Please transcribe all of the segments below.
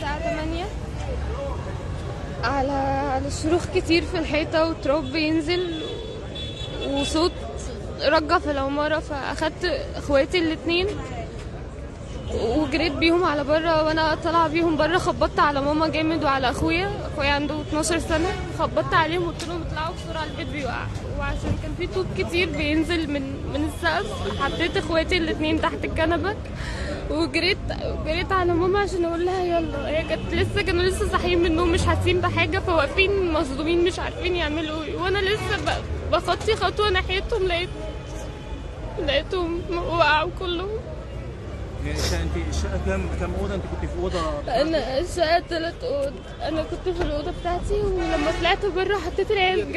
الساعة 8 على صروخ كتير في الحيطة وتراب بينزل وصوت رجة في العمارة، فأخدت اخواتي الاتنين وجريت بيهم على بره. وانا طالعه بيهم بره خبطت على ماما جامد وعلى اخويا عنده 12 سنة، خبطت عليهم وقلت لهم اطلعوا بسرعة البيت بيقع. وعشان كان في طوب كتير بينزل من السقف حطيت اخواتي الاتنين تحت الكنبة وجريت على ماما عشان اقول لها يلا. هي كانت لسه كانوا لسه صاحيين من النوم مش حاسين بحاجة، فواقفين مصدومين مش عارفين يعملوا ايه. وانا لسه بخطي خطوة ناحيتهم لقيتهم وقعوا كلهم. يعني انت الشقة كام اوضة؟ انت كنت في اوضة؟ انا الشقة 3 اوض. انا كنت في الاوضة بتاعتي، ولما طلعت بره حطيت العيال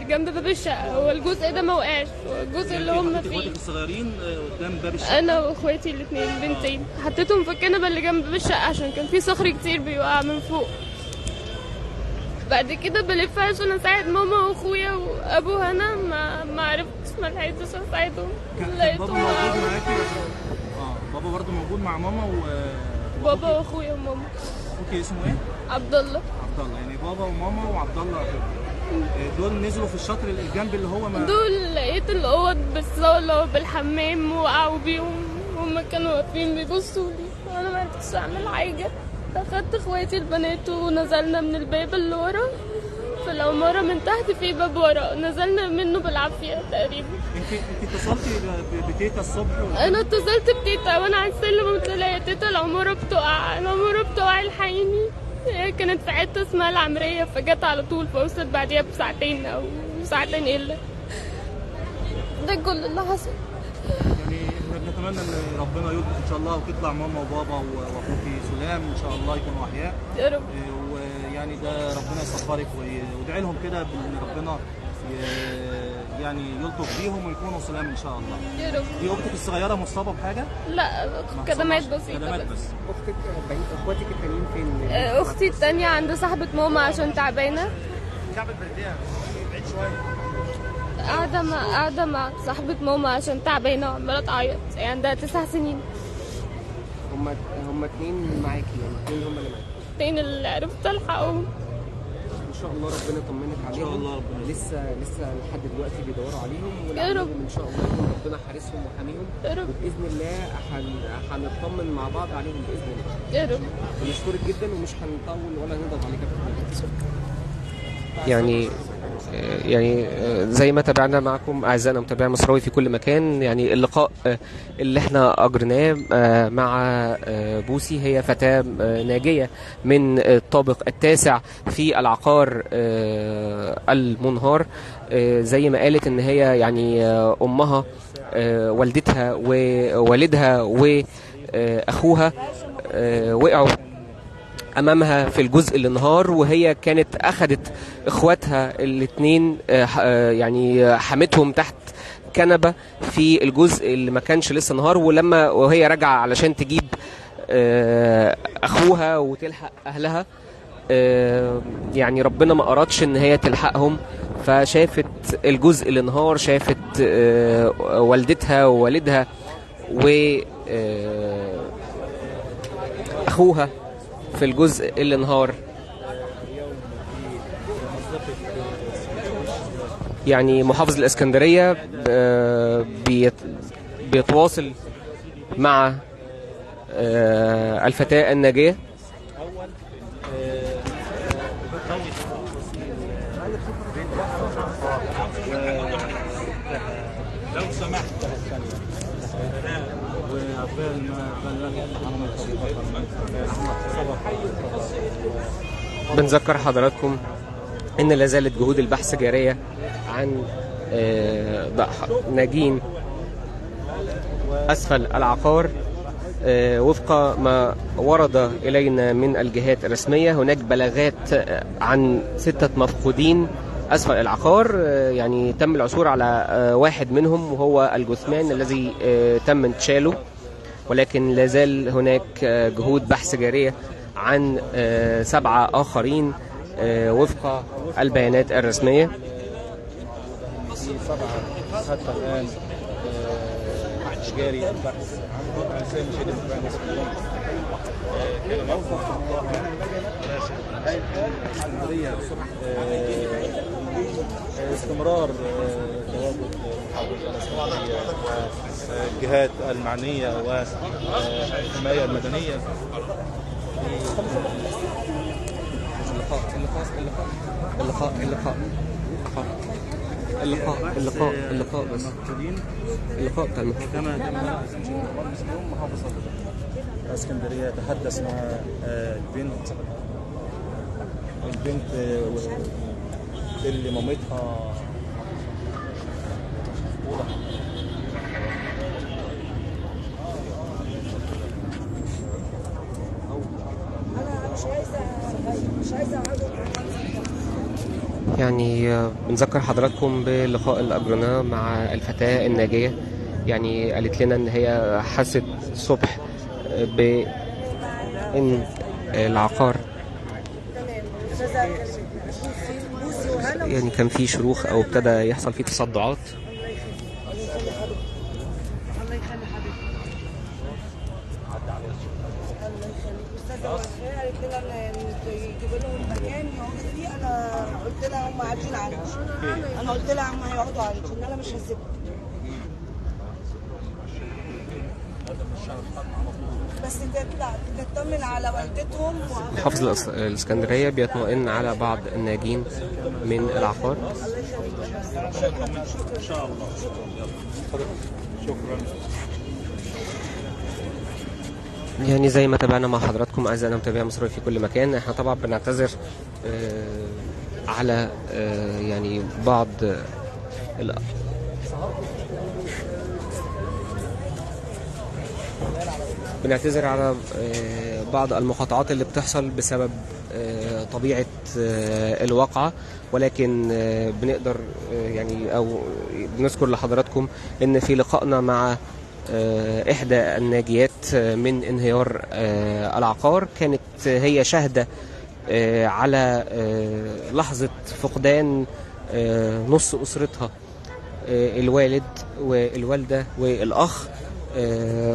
جنب باب الشقة. هو الجزء ده ما وقعش، هو الجزء اللي هم فيه. اخواتك الصغيرين قدام باب الشقة؟ انا واخواتي الاثنين بنتين حطيتهم في الكنبة اللي جنب باب الشقة عشان كان في صخر كتير بيوقع من فوق. بعد كده بلف عشان اساعد ماما واخويا وابو هنا، ما عرفتش، ما لحقتش اساعدهم. لقيتهم بابا موجود معاكي؟ بابا برضه موجود مع ماما بابا واخويا وماما. okay، اسمه ايه؟ عبد الله. عبد الله، يعني بابا وماما وعبد الله دول نزلوا في الشطر الجنب اللي هو ما دول. لقيت الاوض بالصاله بالحمام وقعوا بيهم، هما كانوا واقفين بيبصوا لي وانا ما عرفتش اعمل حاجة. اخدت اخواتي البنات ونزلنا من الباب اللي ورا في العمارة من تحت، في باب ورا نزلنا منه بالعافية تقريبا. انت اتصلتي بتيتا الصبح؟ انا اتصلت بتيتا وانا على السلم قلت لها يا تيتا العمارة بتقع، العمارة بتقع الحقيني. هي كانت في حتة اسمها العمرية، فجت على طول، فوصلت بعديها بساعتين او ساعتين الا. ده كل اللي حصل. يعني احنا بنتمنى ان ربنا يلطف ان شاء الله وتطلع ماما وبابا واخوكي سلام ان شاء الله، يكونوا احياء يا رب. ويعني ده ربنا يصبرك وادعي لهم كده بان ربنا يعني يلطف بيهم ويكونوا سلام ان شاء الله يا رب. دي اختك الصغيرة مصابه بحاجة؟ لا، كدمات بسيطة. كدمات بس. اختك اخواتك التانيين فين؟ اختي التانية عند صاحبه ماما عشان تعبانة. قاعدة مع صاحبة ماما عشان تعبانة وعمالة تعيط، يعني عندها 9 سنين. هما 2 معاكي؟ يعني 2 هما اللي معاكي؟ 2 اللي عرفت الحقهم. ان شاء الله ربنا يطمنك عليهم. ان شاء الله ربنا. لسه لحد دلوقتي بيدوروا عليهم، يا رب ان شاء الله يكون ربنا حارسهم وحاميهم يا رب. وباذن الله هنطمن مع بعض عليهم باذن الله يا رب. بنشكرك جدا ومش هنطول ولا هنضغط عليك. يعني زي ما تابعنا معكم اعزائنا متابعي مصراوي في كل مكان، يعني اللقاء اللي احنا اجريناه مع بوسي، هي فتاة ناجية من الطابق التاسع في العقار المنهار. زي ما قالت ان هي يعني امها والدتها ووالدها واخوها وقعوا امامها في الجزء اللي انهار، وهي كانت اخذت اخواتها الاثنين يعني حمتهم تحت كنبة في الجزء اللي ما كانش لسه انهار. ولما وهي راجعه علشان تجيب اخوها وتلحق اهلها، يعني ربنا ما ارادش ان هي تلحقهم، فشافت الجزء اللي انهار، شافت والدتها ووالدها و اخوها في الجزء اللي انهار. يعني محافظ الإسكندرية بيتواصل مع الفتاة الناجية. لو سمحت بنذكر حضراتكم ان لا زالت جهود البحث جارية عن ناجين اسفل العقار. وفق ما ورد الينا من الجهات الرسمية هناك بلاغات عن 6 مفقودين اسفل العقار، يعني تم العثور على واحد منهم وهو الجثمان الذي تم انتشاله، ولكن لا زال هناك جهود بحث جارية عن 7 آخرين وفق البيانات الرسمية. في 7 حتى الآن جاري البحث عنهم. أعزائي المشاهدين المتابعين، اسكندرية استمرار تواجد محافظ الاسكندرية والجهات المعنية والحماية المدنية. اللقاء اللقاء اللقاء اللقاء اللقاء اللقاء بس اللقاء بتاع المحافظة. كما اليوم محافظة اسكندرية تحدث مع البنت اللي مامتها مفقودة. يعني بنذكر حضراتكم باللقاء اللي أجرناه مع الفتاة الناجية. يعني قالت لنا إن هي حست الصبح بإن العقار يعني كان فيه شروخ أو ابتدى يحصل فيه تصدعات. قلت لها هم قاعدين عندي، انا قلت لها هم هيقعدوا عندي، ان انا مش هسيبهم. بس تطلع تطمن على والدتهم. محافظ الاسكندرية بيطمئن على بعض الناجين من العقار. ان شاء الله. شكرا. يعني زي ما تابعنا مع حضراتكم اعزائنا متابعي مصر في كل مكان، احنا طبعا بنعتذر على يعني بعض بنعتذر على بعض المقاطعات اللي بتحصل بسبب طبيعة الواقعة، ولكن بنقدر يعني أو بنذكر لحضراتكم إن في لقائنا مع إحدى الناجيات من انهيار العقار كانت هي شاهدة على لحظة فقدان نص أسرتها، الوالد والوالدة والأخ،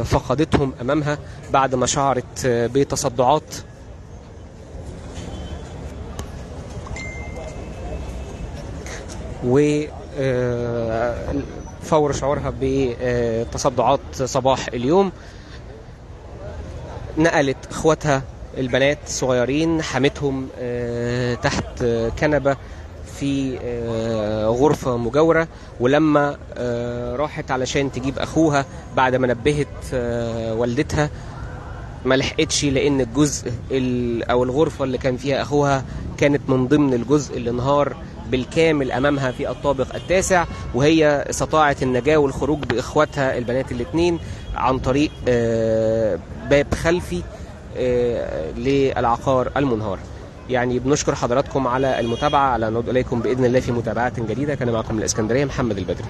فقدتهم أمامها بعد ما شعرت بتصدعات. وفور شعورها بتصدعات صباح اليوم نقلت اخواتها البنات الصغيرين، حمتهم تحت كنبة في غرفة مجاورة، ولما راحت علشان تجيب أخوها بعد ما نبهت والدتها ما لحقتش، لأن الجزء أو الغرفة اللي كان فيها أخوها كانت من ضمن الجزء اللي انهار بالكامل أمامها في الطابق التاسع، وهي استطاعت النجاة والخروج بإخواتها البنات الاثنين عن طريق باب خلفي للعقار المنهار. يعني بنشكر حضراتكم على المتابعة، على نعود إليكم بإذن الله في متابعات جديدة. كان معكم من الإسكندرية محمد البدري.